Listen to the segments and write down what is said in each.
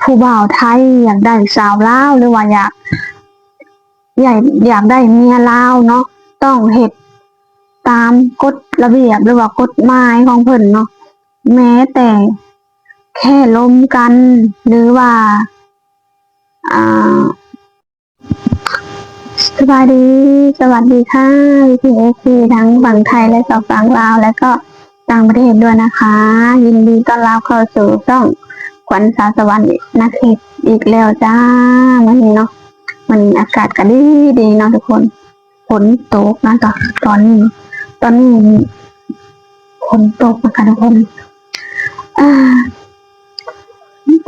ຜູ້ບ່າວໄທຢາກໄດ້ສາວລາວ ຫຼືວ່າຢາກ ຢາກ ຢາກໄດ້ເມຍລາວເນາະ ຕ້ອງເຮັດຕາມກົດລະບຽບ ຫຼືວ່າກົດໝາຍຂອງເພິ່ນເນາະ ແມ້ແຕ່ແຄ່ລົມກັນ ຫຼືວ່າ ອ່າ ສະບາຍດີ ສະຫວັດດີຄ່ະ ພີ່ເອັຟຊີທັງຝັ່ງໄທ ແລະ ສປປ ລາວ ແລະ ກໍຕ່າງປະເທດດ້ວຍນະຄະ. ຍິນດີຕ້ອນຮັບເຂົ້າສູ່ຊ່ອງຂວັນສາວສະຫວັນນະເຂດອີກແລ້ວຈ້າ. ມື້ນີ້ເນາະ ມື້ນີ້ອາກາດກໍດີດີເນາະທຸກຄົນ ຝົນຕົກນະ ຕອນ ຕອນນີ້ ຕອນນີ້ຝົນຕົກນະຄະທຸກຄົນ. ອ່າ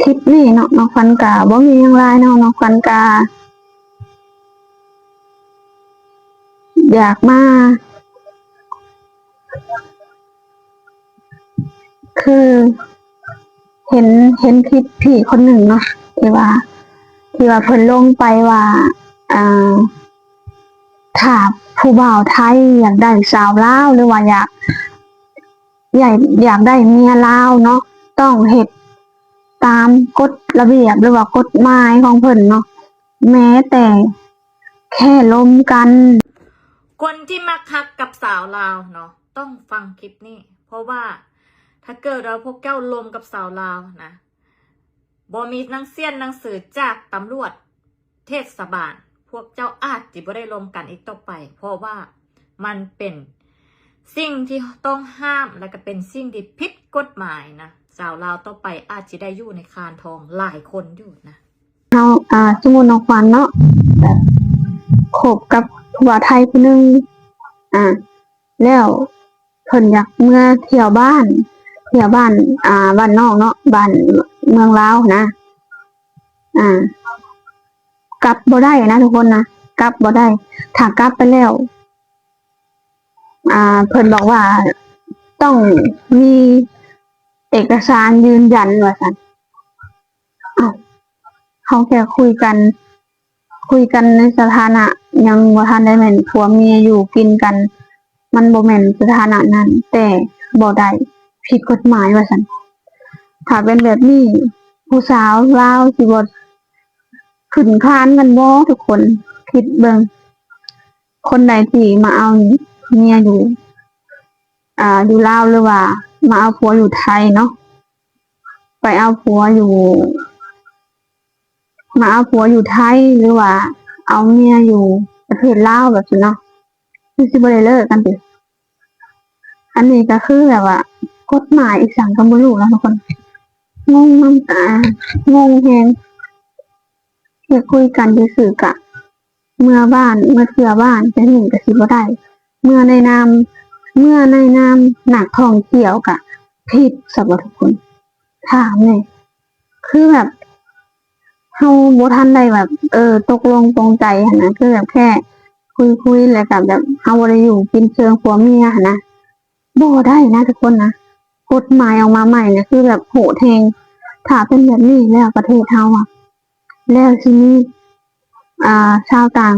ຄລິບນີ້ເນາະ ນ້ອງຂວັນກະບໍ່ມີຫຍັງຫຼາຍເນາະ ນ້ອງຂວັນກະຢາກມາ ຄືເຫັນ ເຫັນຄລິບພີ່ຄົນໜຶ່ງເນາະ ທີ່ວ່າ ທີ່ວ່າເພິ່ນລົງໄປວ່າ ອ່າ ຖ້າຜູ້ບ່າວໄທຢາກໄດ້ສາວລາວ ຫຼືວ່າຢາກ ຢາກ ຢາກໄດ້ເມຍລາວເນາະ ຕ້ອງເຮັດຕາມກົດລະບຽບ ຫຼືວ່າກົດໝາຍຂອງເພິ່ນເນາະ ແມ້ແຕ່ແຄ່ລົມກັນ. ຄົນທີ່ມັກຮັກກັບສາວລາວເນາະ ຕ້ອງຟັງຄລິບນີ້ ເພາະວ່າຖ້າເກີດວ່າພວກເຈົ້າລົມກັບສາວລາວນະ ບໍ່ມີໜັງເຊັນໜັງສືຈາກຕຳຫຼວດ ເທດສະບານ ພວກເຈົ້າອາດຊິບໍ່ໄດ້ລົມກັນອີກຕໍ່ໄປ ເພາະວ່າມັນເປັນສິ່ງທີ່ຕ້ອງຫ້າມ ແລະ ກໍເປັນສິ່ງທີ່ຜິດກົດໝາຍນະ. ສາວລາວຕໍ່ໄປອາດຊິໄດ້ຢູ່ໃນຄານທອງຫຼາຍຄົນຢູ່ນະ. ເຮົາ ອ່າ ສົມມຸດນ້ອງຂວັນເນາະ ແບບຄົບກັບຜູ້ບ່າວໄທຜູ້ໜຶ່ງ ອ່າ ແລ້ວເພິ່ນຢາກເມືອທ່ຽວບ້ານ ທ່ຽວບ້ານ ອ່າ ບ້ານນອກເນາະ ບ້ານເມືອງລາວນະ ອ່າ ກັບບໍ່ໄດ້ນະທຸກຄົນນະ ກັບບໍ່ໄດ້ ຖ້າກັບໄປແລ້ວ ອ່າ ເພິ່ນບອກວ່າຕ້ອງມີເອກະສານຢືນຢັນວ່າຊັ້ນ. ອ້າວ ເຮົາແຄ່ຄຸຍກັນ ຄຸຍກັນໃນສະຖານະຍັງບໍ່ທັນໄດ້ແມ່ນຜົວເມຍຢູ່ກິນກັນ ມັນບໍ່ແມ່ນສະຖານະນັ້ນ ແຕ່ບໍ່ໄດ້ ຜິດກົດໝາຍວ່າຊັ້ນ. ຖ້າເປັນແບບນີ້ ຜູ້ສາວລາວຊິບໍ່ຂຶ້ນຄານກັນບໍ່ທຸກຄົນ? ຄິດເບິ່ງ ຄົນໃດທີ່ມາເອົາເມຍຢູ່ ອ່າ ຢູ່ລາວ ຫຼືວ່າມາເອົາຜົວຢູ່ໄທເນາະ ໄປເອົາຜົວຢູ່ ມາເອົາຜົວຢູ່ໄທ ຫຼືວ່າເອົາເມຍຢູ່ປະເທດລາວແບບຊີ້ເນາະ ຄືຊິບໍ່ໄດ້ເລີກກັນຕິ? ອັນນີ້ກໍຄືແບບວ່າກົດໝາຍອີ່ຫຍັງກໍບໍ່ຮູ້ເນາະທຸກຄົນ ງົງນຳ ອ່າ ງົງແຮງ. ເຮັດຄຸຍກັນຊື່ໆ ກະເມືອບ້ານ ເມືອທ່ຽວບ້ານ ຈັ່ງຊີ້ກະຊິບໍ່ໄດ້ ເມືອໃນນາມ ເມືອໃນນາມນັກທ່ອງທ່ຽວກະຜິດຊະບໍ່ທຸກຄົນ? ຖາມແດ່ ຄືແບບເຮົາບໍ່ທັນໄດ້ແບບ ເອີ ຕົກລົງປົງໃຈຫັ້ນນະ ຄືແບບແຄ່ຄຸຍໆ ແລ້ວກະແບບເຮົາບໍ່ໄດ້ຢູ່ກິນເຊີງຜົວເມຍຫັ້ນນະ ບໍ່ໄດ້ນະທຸກຄົນນະ ກົດໝາຍອອກມາໃໝ່ນະ ຄືແບບໂຫດແຮງ. ຖ້າເປັນແບບນີ້ແລ້ວປະເທດເຮົາອະ ແລ້ວຊິມີ ອ່າ ຊາວຕ່າງ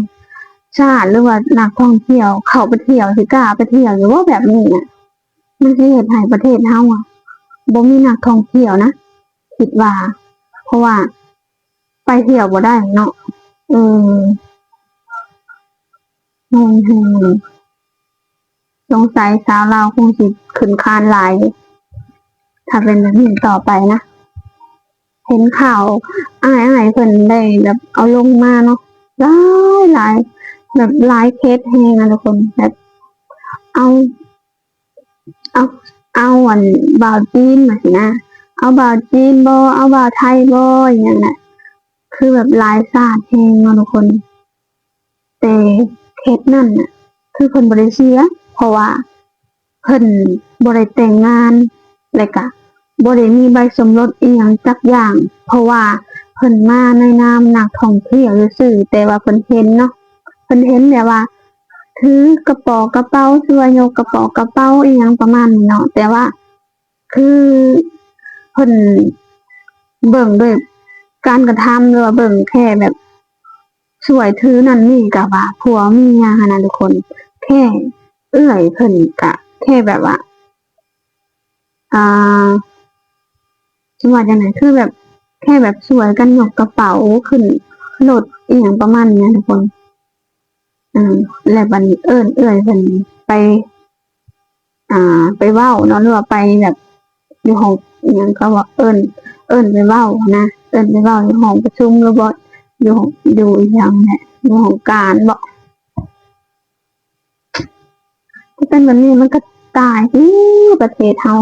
ຊາດ ຫຼືວ່ານັກທ່ອງທ່ຽວເຂົ້າໄປທ່ຽວ ຊິກ້າໄປທ່ຽວຢູ່ບໍ່ແບບນີ້ນະ? ມັນຊິເຮັດໃຫ້ປະເທດເຮົາອະ ບໍ່ມີນັກທ່ອງທ່ຽວນະ ຄິດວ່າ ເພາະວ່າໄປທ່ຽວບໍ່ໄດ້ເນາະ. ເອີ ງົງແຮງ ສົງໄສສາວລາວຄົງຊິຂຶ້ນຄານຫຼາຍ ຖ້າເປັນແບບນີ້ຕໍ່ໄປນະ. ເຫັນຂ່າວອ້າຍໆ ເພິ່ນໄດ້ແບບເອົາລົງມາເນາະ ຫຼາຍໆ ແບບຫຼາຍເຄສແຮງນະທຸກຄົນ ແບບເອົາ ເອົາ ເອົາອັນບ່າວຈີນວ່າຊີ້ນະ ເອົາບ່າວຈີນບໍ ເອົາບ່າວໄທບໍ ອີ່ຫຍັງນະ ຄືແບບຫຼາຍຊາດແຮງເນາະທຸກຄົນ. ແຕ່ເຂດນັ້ນນະ ຄືເພິ່ນບໍ່ໄດ້ເສຍ ເພາະວ່າເພິ່ນບໍ່ໄດ້ແຕ່ງງານ ແລະກະບໍ່ໄດ້ມີໃບສົມລົດອີ່ຫຍັງຈັກຢ່າງ ເພາະວ່າເພິ່ນມາໃນນາມນັກທ່ອງທ່ຽວຊື່ໆ ແຕ່ວ່າເພິ່ນເຫັນເນາະ ເພິ່ນເຫັນແບບວ່າຖືກະເປາະກະເປົາ ຊື່ວ່າຍົກກະເປາະກະເປົາອີ່ຫຍັງປະມານນີ້ເນາະ ແຕ່ວ່າ ຄືເພິ່ນເບິ່ງດ້ວຍການກະທຳ ຫຼືວ່າເບິ່ງແຄ່ແບບຊ່ວຍຖືນັ້ນນີ້ ກະວ່າຜົວເມຍຫັ້ນນະທຸກຄົນ ແຄ່ເອື້ອຍເພິ່ນກະແຄ່ແບບວ່າ ອ່າ ຊິວ່າຈັ່ງໃດ ຄືແບບ ແຄ່ແບບຊ່ວຍກັນຍົກກະເປົາຂຶ້ນລົດອີ່ຫຍັງປະມານນີ້ນະທຸກຄົນ. ເອີ ແລ້ວບັດນີ້ເອີ້ນເອື້ອຍເພິ່ນໄປ ອ່າ ໄປເວົ້າເນາະ ຫຼືວ່າໄປແບບຢູ່ຫ້ອງ ອີ່ຫຍັງ ເຂົາວ່າເອີ້ນ ເອີ້ນໄປເວົ້ານະ ເອີ້ນໄປເວົ້າຢູ່ຫ້ອງປະຊຸມ ຫຼືບໍ່ ຢູ່ ຢູ່ອີ່ຫຍັງແຫຼະ ຢູ່ຫ້ອງການບໍ. ຖ້າເປັນແບບນີ້ມັນກໍຕາຍຕິປະເທດເຮົາ.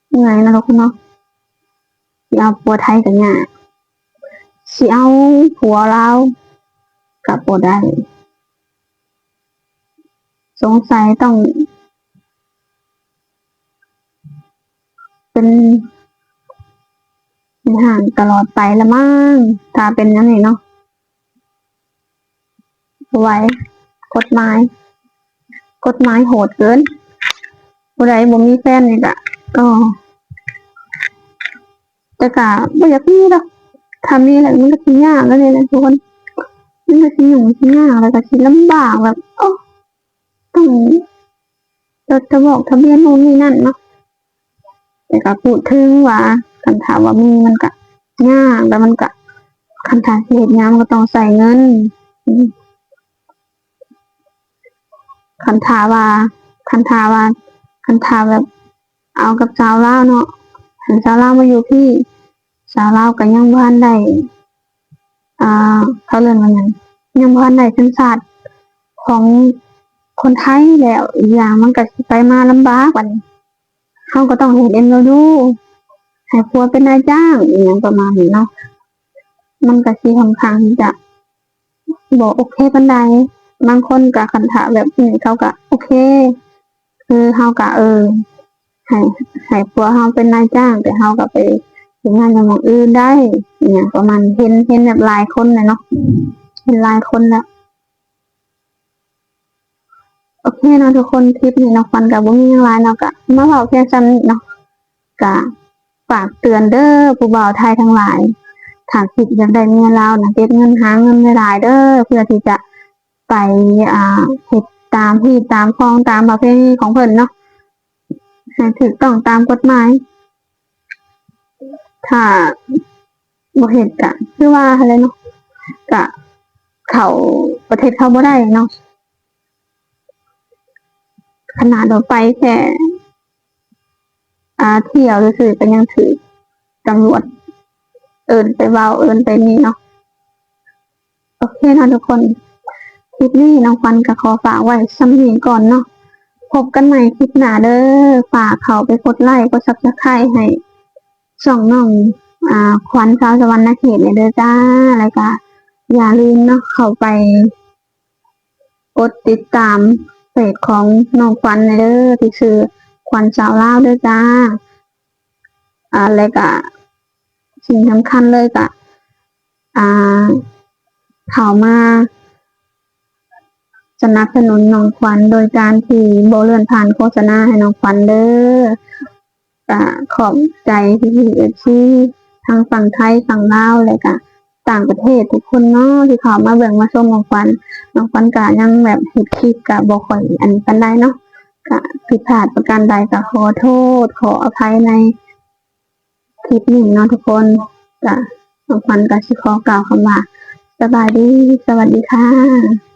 ເມື່ອຍນະທຸກຄົນເນາະ ຊິເອົາຜົວໄທກໍຍາກ ຊິເອົາຜົວລາວກໍບໍ່ໄດ້. ສົງໄສຕ້ອງເປັນແມ່ຮ້າງຕະຫຼອດໄປລະມັ້ງ ຖ້າເປັນແນວນີ້ເນາະ. ບໍ່ໄຫວ ກົດໝາຍ ກົດໝາຍໂຫດເກີນ. ຜູ້ໃດບໍ່ມີແຟນນີ້ກະ ກໍ ແຕ່ກະບໍ່ຢາກມີດອກ ຖ້າມີແລ້ວມັນກໍຊິຍາກແລ້ວນີ້ແຫຼະທຸກຄົນ. ມັນກໍຊິຫຍຸ້ງຊິຍາກ ແລ້ວກໍຊິລຳບາກແບບ ໂອ້ ຕ້ອງຈົດທະບອກທະບຽນໂນ່ນນີ້ນັ້ນເນາະ. ແຕ່ກໍພູດເຖິງວ່າ ຄັນຖ້າວ່າມີມັນກະຍາກ ແລ້ວມັນກະ ຄັນຖ້າຊິເຮັດຫຍັງມັນກໍຕ້ອງໃຊ້ເງິນ. ອືມ ຄັນຖ້າວ່າ ຄັນຖ້າວ່າ ຄັນຖ້າແບບເອົາກັບຊາວລາວເນາະ ຄັນຊາວລາວມາຢູ່ພີ້ ຊາວລາວກໍຍັງບໍ່ທັນໄດ້ ອ່າ ເຂົາເອີ້ນວ່າຫຍັງ ຍັງບໍ່ທັນໄດ້ສັນຊາດຂອງຄົນໄທແລ້ວ ອີກຢ່າງມັນກໍຊິໄປມາລຳບາກ. ບັດນີ້ເຮົາກໍຕ້ອງເຮັດເອັມໂອຢູ ໃຫ້ຜົວເປັນນາຍຈ້າງ ອີ່ຫຍັງປະມານນີ້ເນາະ ມັນກໍຊິຂ້ອນຂ້າງທີ່ຈະບໍ່ໂອເຄປານໃດ. ບາງຄົນກໍຄັນຖ້າແບບນີ້ ເຂົາກໍໂອເຄ ຄືເຮົາກະ ເອີ ໃຫ້ ໃຫ້ຜົວເຮົາເປັນນາຍຈ້າງ ແຕ່ເຮົາກະໄປເຮັດງານຢູ່ໝ່ອງອື່ນໄດ້ ອີ່ຫຍັງປະມານ ເຫັນ ເຫັນແບບຫຼາຍຄົນແລ້ວເນາະ ເຫັນຫຼາຍຄົນແລ້ວ. ໂອເຄເນາະທຸກຄົນ ຄລິບນີ້ນ້ອງຂວັນກະບໍ່ມີຫຍັງຫຼາຍເນາະ ກະມາເວົ້າພຽງສ່ຳນີ້ເນາະ. ກະຝາກເຕືອນເດີຜູ້ບ່າວໄທທັງຫຼາຍ ຖ້າຄິດຢາກໄດ້ເມຍລາວນະ ເກັບເງິນ ຫາເງິນຫຼາຍໆເດີ ເພື່ອທີ່ຈະ ໄປ ອ່າ ເຮັດຕາມຮີດຕາມຄອງຕາມປະເພນີຂອງເພິ່ນເນາະ ໃຫ້ຖືກຕ້ອງຕາມກົດໝາຍ. ຖ້າບໍ່ເຮັດກະຄືວ່າຫັ້ນແຫຼະເນາະ ກະເຂົ້າປະເທດເຂົາບໍ່ໄດ້ເນາະ. ຂະໜາດວ່າໄປແຄ່ ອ່າ ທ່ຽວຊື່ໆ ກໍຍັງຖືກຕຳຫຼວດເອີ້ນໄປເວົ້າ ເອີ້ນໄປນີ້ເນາະ. ໂອເຄເນາະທຸກຄົນ ຄລິບນີ້ນ້ອງຂວັນກໍຂໍຝາກໄວ້ສ່ຳນີ້ກ່ອນເນາະ. ພົບກັນໃໝ່ຄລິບໜ້າເດີ. ຝາກເຂົ້າໄປກົດໄລ້ ກົດຊັບສະໄຄຣບ໌ໃຫ້ຊ່ອງນ້ອງ ອ່າ ຂວັນ ຊາວສະຫວັນນະເຂດ ແດ່ເດີຈ້າ. ແລ້ວກໍຢ່າລືມເນາະ ເຂົ້າໄປ ກົດຕິດຕາມເພຈຂອງນ້ອງຂວັນແດ່ເດີ ທີ່ຊື່ຂວັນຊາວລາວເດີຈ້າ. ອ່າ ແລະກະສິ່ງສຳຄັນເລີຍກະ ອ່າ ເຂົ້າມາສະໜັບສະໜູນນ້ອງຂວັນໂດຍການທີ່ບໍ່ເລື່ອນຜ່ານໂຄສະນາໃຫ້ນ້ອງຂວັນເດີ. ກະຂອບໃຈພີ່ໆ ເອັຟຊີ ທັງຝັ່ງໄທ ຝັ່ງລາວ ແລະກະຕ່າງປະເທດທຸກຄົນເນາະ ທີ່ເຂົ້າມາເບິ່ງມາຊົມນ້ອງຂວັນ. ນ້ອງຂວັນກະຍັງແບບເຮັດຄລິບກະບໍ່ຄ່ອຍອັນປານໃດເນາະ ກະຜິດພາດປະການໃດກະຂໍໂທດຂໍອະໄພໃນຄລິບນີ້ເນາະທຸກຄົນ. ກະນ້ອງຂວັນກະຊິຂໍກ່າວຄຳວ່າ ສະບາຍດີ ສະຫວັດດີຄ່ະ.